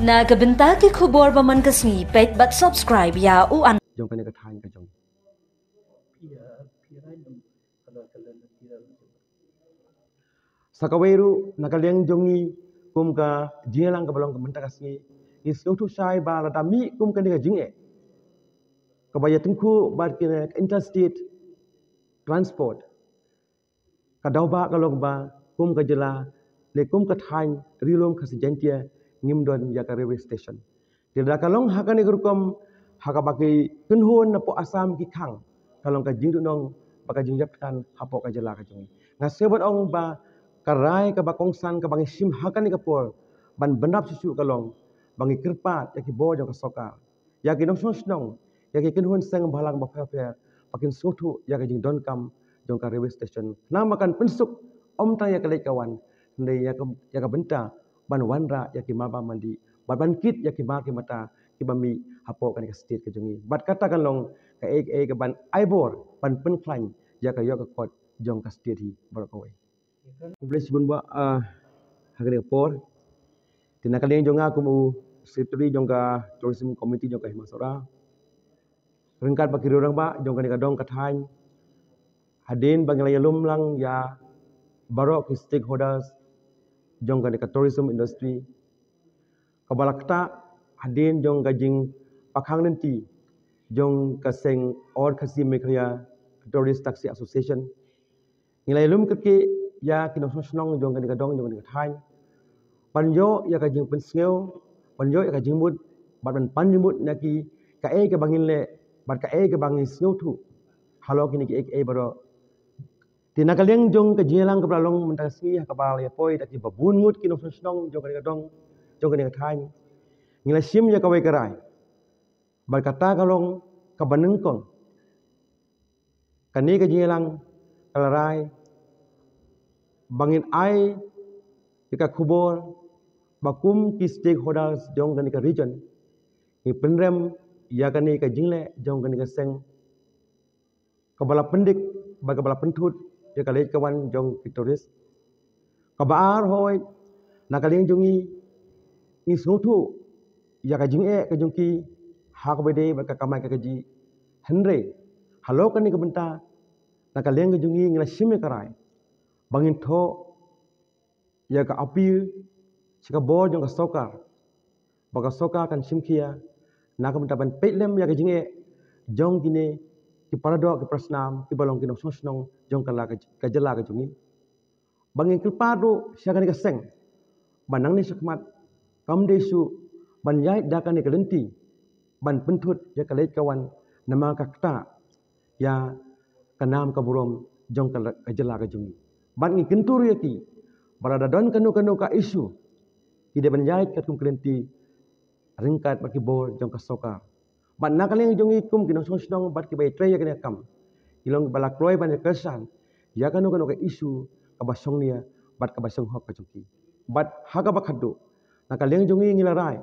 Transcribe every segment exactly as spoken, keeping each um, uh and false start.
Na ka bynta ki khubor ba man ka sngi, peit bad subscribe ïa u an. Jong kane ka thaiñ ka jong. Sa kawei ruh na ka liang jong ngi kum ka jingïalang kaba long ka mynta ka sngi, ngi sngewthuh shai ba lada mih kum kane ka jingeh kaba ïatyngkhuh bad kane ka interstate transport, ka daw ba ka long ba kum ka jylla ne kum ka thaiñ Ri-lum Khasi Jaiñtia ngim don ïa ka railway station. Te lada ka long ha kane ka rukom, ha kaba ki kynhun napoh Assam ki khang, ka long ka jingduhnong bad ka jingjop than hapoh ka jylla ka jong ngi. Nga sngew bad ong ba ka rai kaba kongsan kaba ngi shim ha kane ka por ban bynrap shuh shuh ka long ba ngi kyrpad ïa ki bor jong ka sorkar, ïa ki nongshong shnong, ïa ki kynhun seng bhalang bapher bapher ba kin sngewthuh ïa ka jingdonkam jong ka railway station. Namar kan pynsuk ym tang ïa ka leit ka wan, hynrei ïa ka, ïa ka bynta ban wanrah ïa ki maba mandih bad ban kit ïa ki mar ki mata kiba mih hapoh kane ka state ka jong ngi. Bad kata kan long kaei kaei kaban ai bor ban pynkhlaiñ ïa ka ïoh ka kot jong ka state hi baroh kawei. Khublei shibun bah, ah, ha kane ka por. Te na ka liang jong nga kum u secretary jong ka tourism committee jong ka Hima Sohra, ryngkat bad ki rangbah jong kane ka dong ka thaiñ, hadien ba ngi la ïalum lang ïa baroh ki stakeholders jong kane ka tourism industry, kaba la ktah hadien jong ka jingpakhang lynti jong ka seng All Khasi Meghalaya Tourist Taxi Association, ngi la ïalum kyrkieh ïa ki nongshong shnong jong kane ka dong jong kane ka thaiñ ban ïoh ïa ka jingpynsngew, ban ïoh ïa ka jingmut bad ban pan jingmut na ki kaei kaba ngin leh bad kaei kaba ngi sngewthuh halor kine kiei kiei baroh. Te na ka liang jong ka jingïalang kaba la long mynta ka sngi ha kaba la ïapoi da kiba bun ngut ki nongshong shnong jong kane ka dong jong kane ka thaiñ, ngi la shim ïa kawei ka rai. Bad kata ka long kaba nyngkong, kane ka jingïalang ka la rai ba ngin ai ïa ka khubor ba kum ki stakeholders jong kane ka region ngi pynrem ïa kane ka jingleh jong kane ka seng kaba la pyndik bad kaba la pynthut ïa ka leit ka wan jong ki tourist. Kaba ar, hooid, na ka liang jong ngi, ngi sngewthuh ïa ka jingeh ka jong ki ha kaba ïadei bad ka kamai ka kajih. Hynrei halor kane ka bynta, na ka liang ka jong ngi, ngi la shim ïa ka rai ba ngin thoh ïa ka appeal sha ka bor jong ka sorkar, ba ka sorkar kan shim khia na ka bynta ban peit lem ïa ka jingeh jong kine ki paradoh ki parasnam kiba long ki nongshong shnong jong ka la ka, ka jylla ka jong ngi. Ba ngin kyrpad ruh sha kane ka seng ba nangne shakhmat kam dei shuh ban ïaid da kane ka lynti ban pynthut ïa ka leit ka wan, namar ka ktah ïa ka nam ka burom jong ka, ka jylla ka jong ngi. Bad ngi kyntu ruh ïa ki ba lada don kano kano ka issue, ki dei ban ïaid katkum ka lynti ryngkat bad ki bor jong ka sorkar. Bad na ka liang jong ngi kum ki nongshong shnong bad kiba ïatrei ïa kane ka kam, ki long ba la kloi ban ïa kyrshan ïa kano kano ka issue kaba shongnia bad kaba shonghok ka jong ki. Bad ha kaba khatduh, na ka liang jong ngi, ngi la rai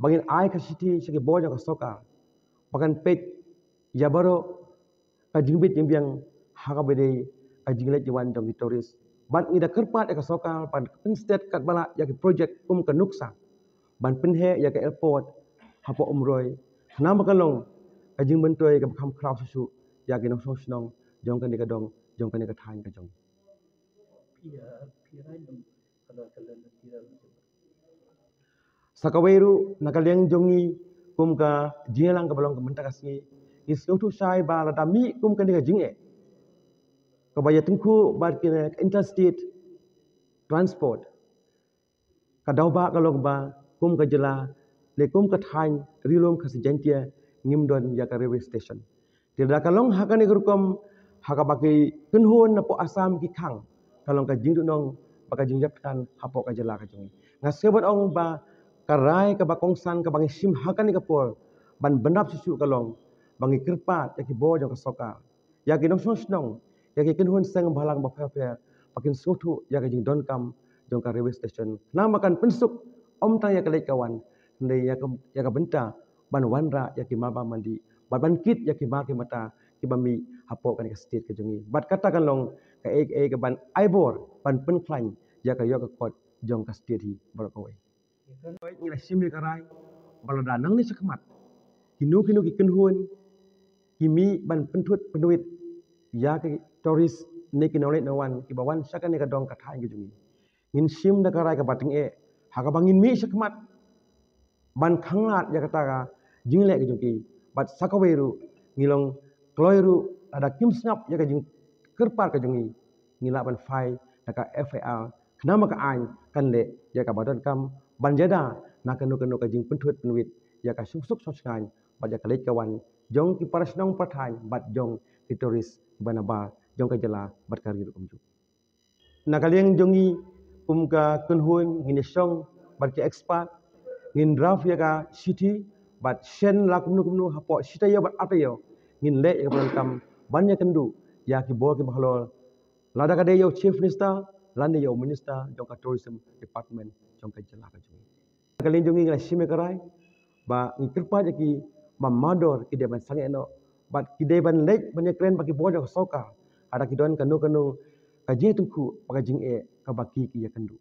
ba ngin ai ka shithi sha ki bor jong ka sorkar ba kan peit ïa baroh ka jingbit jingbiang ha kaba ïadei ka jingleit jingwan jong ki tourist. Bad ngi da kyrpad ïa ka sorkar ban pynsted katba lah ïa ki project kum ka NUCSA ban pynheh ïa ka airport hapoh Umroi, namar ba ka long ka jingmyntoi kaba kham khraw shuh shuh ïa ki nongshong shnong jong kane ka dong, jong kane ka thaiñ ka jong. Sa kawei ruh, na ka liang jong ngi kum ka jingïalang kaba long ka mynta ka sngi, ngi sngewthuh shai ba lada mih kum kane ka jingeh kaba ïatyngkhuh bad kane ka interstate transport, ka daw ba ka long ba kum ka jylla ne kum ka thaiñ Ri-lum Khasi Jaiñtia ngim don ïa ka railway station. Te lada ka long ha kane ka rukom, ha kaba ki kynhun napoh Assam ki khang, ka long ka jingduhnong bad ka jingjop than hapoh ka jylla ka jong ngi. Nga sngew bad ong ba ka rai kaba kongsan kaba ngi shim ha kane ka por ban bynrap shuh shuh ka long ba ngi kyrpad ïa ki bor jong ka sorkar, ïa ki nongshong shnong, ïa ki kynhun seng bhalang bapher bapher, ba kin sngewthuh ïa ka jingdonkam jong ka railway station. Namar kan pynsuk ym tang ïa ka leit ka wan, hynrei ïa ka, ïa ka bynta ban wanrah ïa ki maba mandih bad ban kit ïa ki mar ki mata kiba mih hapoh kane ka state ka jong ngi. Bad kata kan long kaei kaei kaban ai bor ban pynkhlaiñ ïa ka ïoh ka kot jong ka state hi baroh kawei. Ngi la shim ïa ka rai ba lada nangne shakhmat kino kino ki kynhun ki mih ban pynthut pynwit ïa ki tourist ne ki nongleit nongwan kiba wan sha kane ka dong ka thaiñ ka jong ngi, ngin shim da ka rai kaba tyngeh ha kaba ngin mih shakhmat ban khanglad ïa kata ka jingleh ka jong ki. Bad sa kawei ruh, ngi long kloi ruh, lada kim sngap ïa ka jingkyrpad ka jong ngi, ngi lah ban file da ka F I R, khnang ba ka aiñ kan leh ïa kaba donkam ban ïada na kano kano ka jingpynthut pynwit ïa ka shongsuk shongshngaiñ bad ïa ka leit ka wan jong ki para shnong para thaiñ bad jong ki tourist kiba nabar jong ka jylla bad ka ri ruh kumjuh. Na ka liang jong ngi kum ka kynhun, ngin ïashong bad ki expert, ngin draft ïa ka shithi bad send la kumno kumno hapoh shi taïew bad ar taïew, ngin leh ïa kaba donkam ban ïakynduh ïa ki bor kiba halor, lada ka dei ïa u Chief Minister lane ïa u Minister jong ka Tourism Department jong ka jylla ka jong ngi. Ka liang jong ngi, ngi la shim ïa ka rai ba ngi kyrpad ïa ki ba mardor ki dei ban sangeh noh bad ki dei ban leit ban ïakren bad ki bor jong ka sorkar lada ki don kano kano ka jingïatyngkhuh bad ka jingeh kaba ki ki ïakynduh.